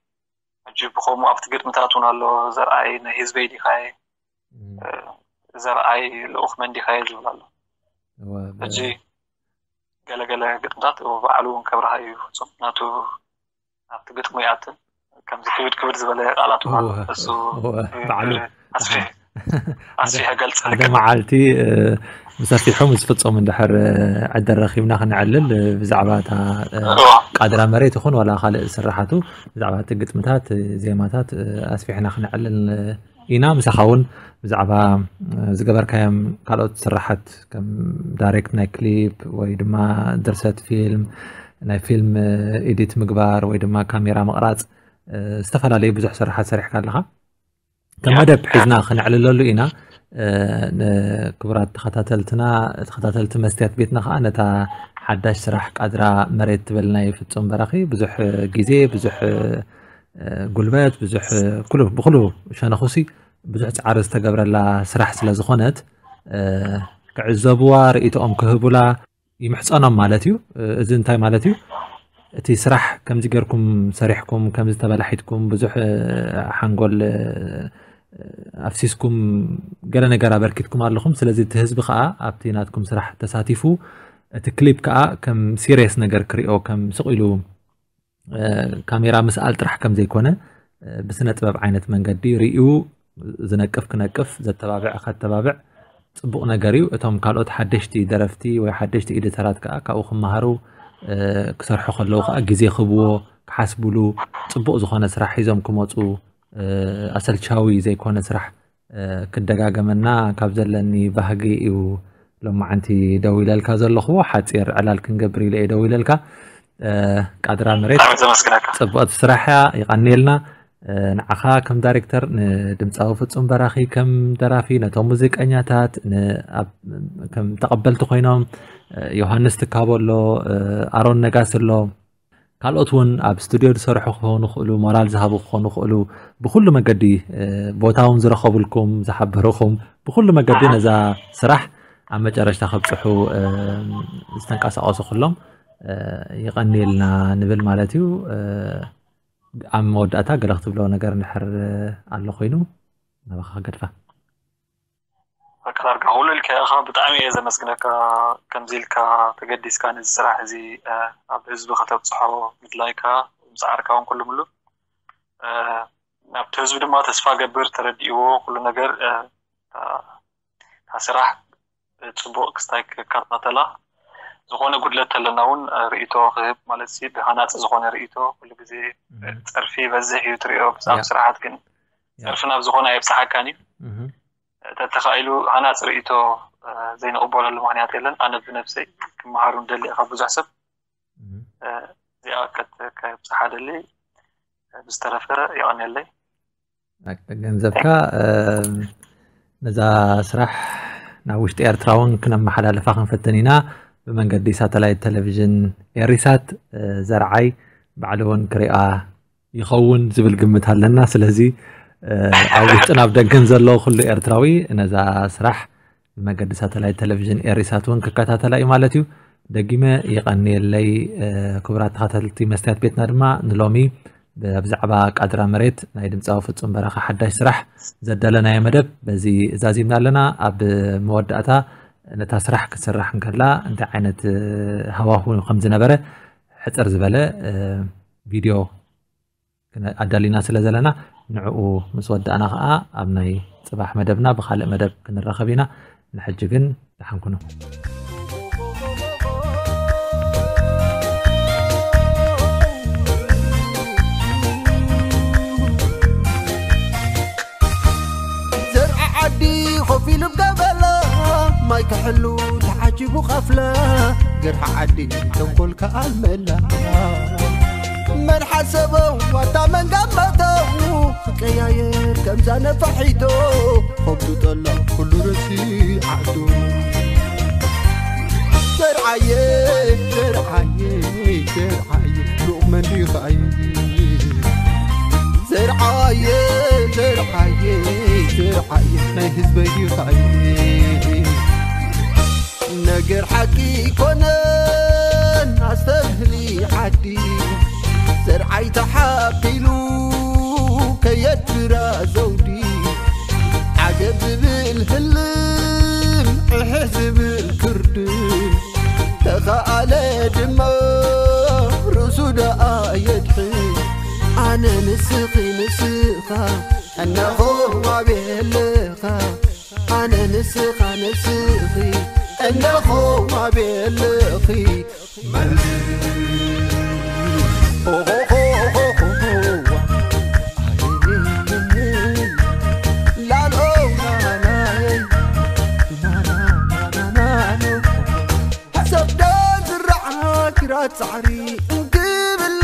ሕጂ ብከምኡ ኣብቲ ግጥምታት እውን ኣሎ ዘርኣይ ናይ ህዝበይ ዲኻየ ዘርኣይ ልኡኽ መን ዲኻየ ዝብል ኣሎ። ሕጂ ገለገለ ግጥምታት ባዕሉ እውን ከብርሃ እዩ ፍፁም ናቱ ኣብቲ ግጥሙ ይኣትን ከምዚ ክብድ ክብድ ዝበለ ቃላት እሱ ባዕሉ ኣስፊሕ ኣስፊሕ ገልጸልካ መዓልቲ ብሰፊሑ ምስ ፍጹም እንድሕር ዕድል ረኺብና ክነዕልል ብዛዕባ እታ ቃድራ መሬት ይኹን ዋላ ካልእ ስራሓቱ ብዛዕባ እቲ ግጥምታት ዜማታት ኣስፊሕና ክነዕልል ኢና። ምሳኻ እውን ብዛዕባ ዝገበርካዮም ካልኦት ስራሓት ከም ዳይሬክት ናይ ክሊፕ ወይ ድማ ድርሰት ፊልም ናይ ፊልም ኤዲት ምግባር ወይ ድማ ካሜራ ምቕራፅ ዝተፈላለዩ ብዙሕ ስራሓት ሰሪሕካ ኣለኻ። ከም መደብ ሒዝና ክነዕልለሉ ኢና። ንክቡራት ተኸታተልትና ተኸታተልቲ መስትያት ቤትና ከዓ ነታ ሓዳሽ ስራሕ ቃድራ መሬት ትብል ናይ ፍጹም በራኺ ብዙሕ ግዜ ብዙሕ ጉልበት ብዙሕ ኩሉ ብኩሉ ሸነኹሲ ብዙሕ ፃዕሪ ዝተገብረላ ስራሕ ስለ ዝኾነት ክዕዘብዋ ርእይቶኦም ክህቡላ ይምሕፀኖም ማለት እዩ። እዚ እንታይ ማለት እዩ? እቲ ስራሕ ከምዚ ጌርኩም ሰሪሕኩም ከምዚ ተበላሒትኩም ብዙሕ ሓንጎል ኣፍሲስኩም ገለ ነገር ኣበርኪትኩም ኣለኹም። ስለዚ እቲ ህዝቢ ከዓ ኣብቲ ናትኩም ስራሕ ተሳቲፉ እቲ ክሊፕ ከዓ ከም ሲሪየስ ነገር ክሪኦ ከም ስቕ ኢሉ ካሜራ ምስኣል ጥራሕ ከም ዘይኮነ ብስነ ጥበብ ዓይነት መንገዲ ርእዩ ዝነቅፍ ክነቅፍ ዘተባብዕ ከተባብዕ ፅቡቕ ነገር እዩ። እቶም ካልኦት ሓደሽቲ ደረፍቲ ወይ ሓደሽቲ ኤዲተራት ከዓ ካብኡ ክመሃሩ ክሰርሑ ከለዉ ከዓ ግዜ ክህብዎ ክሓስብሉ ፅቡቕ ዝኾነ ስራሕ ሒዞም ክመፁ ኣሰልቻዊ ዘይኮነ ስራሕ ክደጋገመና ካብ ዘለኒ ባህጊ እዩ ሎማዓንቲ ደው ኢለልካ ዘለኹ። ሓፂር ዕላል ክንገብር ኢለ እየ ደው ኢለልካ። ቃድራ መሬት ብጣዕሚ ዘመስግነካ። ፅቡቕቲ ስራሕ እያ፣ ይቐንየልና። ንዓኻ ከም ዳይሬክተር፣ ንድምፃዊ ፍፁም በራኺ ከም ደራፊ፣ ነቶም ሙዚቀኛታት ን- ኣብ- ከም ተቐበልቲ ኮይኖም ዮሃንስ ትካቦ ኣሎ፣ ኣሮን ነጋሲ ኣሎ፣ ካልኦት እውን ኣብ ስቱድዮ ዝሰርሑ ክኾኑ ይኽእሉ፣ ሞራል ዝሃቡ ክኾኑ ይኽእሉ። ብኩሉ መገዲ ቦታ እውን ዝረኸቡልኩም ዝሓበሩኹም ብኩሉ መገዲ ነዛ ስራሕ ኣብ መጨረሽታ ከብፅሑ ዝተንቀሳቐሱ ኩሎም ይቐንየልና ንብል ማለት እዩ። ኣብ መወዳእታ ገለ ክትብሎ ነገር እንድሕር ኣሎ ኮይኑ ናባኻ ክገድፋ። በቃ ዳርጋ ኩሉ ኢልካ ኢኻ። ብጣዕሚ እየ ዘመስግነካ ከምዚ ኢልካ ተገዲስካ ነዚ ስራሕ እዚ ኣብ ህዝቢ ከተብፅሖ ምድላይካ ምፅዓርካ እውን ኩሉ ምሉ ኣብቲ ህዝቢ ድማ ተስፋ ገብር ተረዲእዎ ኩሉ ነገር እታ ስራሕ ብፅቡቅ ክስታይ ክከታተላ ዝኾነ ጉድለት ተለና እውን ርእቶ ክህብ ማለት ሲ ብሃናፂ ዝኾነ ርእቶ ኩሉ ግዜ ፀርፊ ይበዝሕ እዩ ትሪኦ ብዛዕባ ስራሓት ግን ፀርፊ ናብ ዝኾነ ኣይብፅሓካን እዩ ተተኻኢሉ ሃናፂ ርእቶ ዘይንቕበለሉ ምክንያት የለን ኣነ ብነብሰይ ክመሃሩ ንደሊ ካብ ብዙሕ ሰብ እዚኣ ከብፅሓ ደሊ ብዝተረፈ የቐንየለይ ገንዘብካ ነዛ ስራሕ ናብ ውሽጢ ኤርትራ እውን ክነመሓላልፋ ክንፍትን ኢና ብመንገዲ ሳተላይት ቴሌቪዥን ኤሪሳት ዘርዓይ ባዕሉ እውን ክሪኣ ይኸውን ዝብል ግምት ኣለና ስለዚ ኣብ ውሽጥን ኣብ ደገን ዘሎ ኩሉ ኤርትራዊ ነዛ ስራሕ ብመገዲ ሳተላይት ቴሌቪዥን ኤሪሳት እውን ክከታተላ እዩ ማለት እዩ ደጊመ ይቐንየለይ። ክቡራት ተኸታተልቲ መስትያት ቤትና ድማ ንሎሚ ብዛዕባ ቃድራ መሬት ናይ ድምፃዊ ፍጹም በረኻ ሓዳሽ ስራሕ ዘዳለናዮ መደብ በዚ ዛዚምና ኣለና። ኣብ መወዳእታ ነታ ስራሕ ክትስራሕ እንከላ እንታይ ዓይነት ሃዋሁ ከም ዝነበረ ሕፅር ዝበለ ቪድዮ ኣዳሊና ስለ ዘለና፣ ንዕኡ ምስ ወዳእና ከዓ ኣብ ናይ ፅባሕ መደብና ብካልእ መደብ ክንራኸብ ኢና። ንሕጂ ግን ደሓን ኩኑ። ዘርዓ ዓዲ ኮፍ ኢሉ ገበላ፣ ማይ ክሕሉ ተዓጂቡ ቃፍላ፣ ገርሓ ዓዲ ተንኮል ከኣልመላ። መን ሓሰበው ዋታ መን ገመተው፣ ክቀያየር ከምዛ ነፋሒቶ፣ ከብዱ ጠላ ኩሉ ረሲዓቶ። ዘርዓየ፣ ዘርዓየ፣ ዘርዓየ፣ ሉቕ መን ዲኻየ? ዘርዓየ፣ ዘርዓየ፣ ዘርዓየ፣ ናይ ህዝበይ ዲኻየ? ነገር ሓቂ ኮነን ኣስተብህሊ ዓዲ፣ ዘርዓይ ተሓቂሉ ከየድብራ ዘውዲ፣ ዓገብ ዝብል ህልም ዕሕ ዝብል ክርድም፣ ተኸኣለ ድማ ርእሱ ደኣ የድሕን። ኣነ ንስኺ ንስኻ እነኾ ዋቤለኻ፣ ኣነ ንስኻ ንስኺ እነኾ ዋቤለኺ። ሰብ ዶ ዝረዓ ግራት ጻዕሪ እንክብሎ፣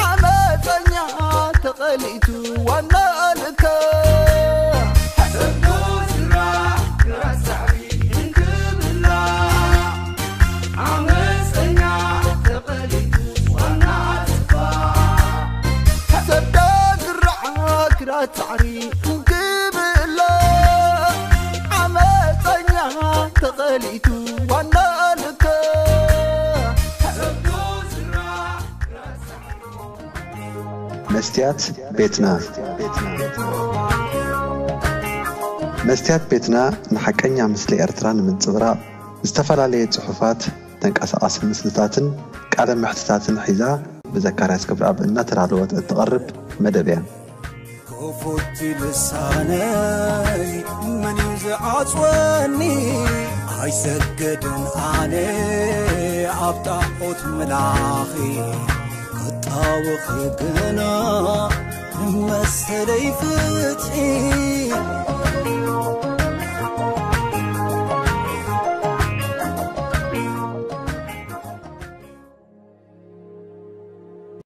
ዓመፀኛ ተቐሊቱ ዋና ልካ። ሰብ ዶ ዝረዓ ግራት ጻዕሪ እንክብሎ፣ ዓመፀኛ ተቐሊቱ ዋና ልካ። ሰብ ዶ ዝረዓ ግራት ጻዕሪ እንክብሎ፣ ዓመፀኛ ተቐሊቱ ዋና ልካ። መስትያት ቤትና። መስትያት ቤትና ንሓቀኛ ምስሊ ኤርትራ ንምንጽብራቕ ዝተፈላለየ ጽሑፋት፣ ተንቀሳቓሲ ምስልታትን ቃለ መሕትታትን ሒዛ ብዘካርያስ ክብረኣብ እናተዳለወት እትቐርብ መደብ እያ። ክፉት ልሳነይ መን እዩ ዝዓጽወኒ? ኣይሰግድን ኣነ ኣብ ጣዖት ምላኺ፣ ክጣወኺ ግና ንመሰለይ ፍትሒ።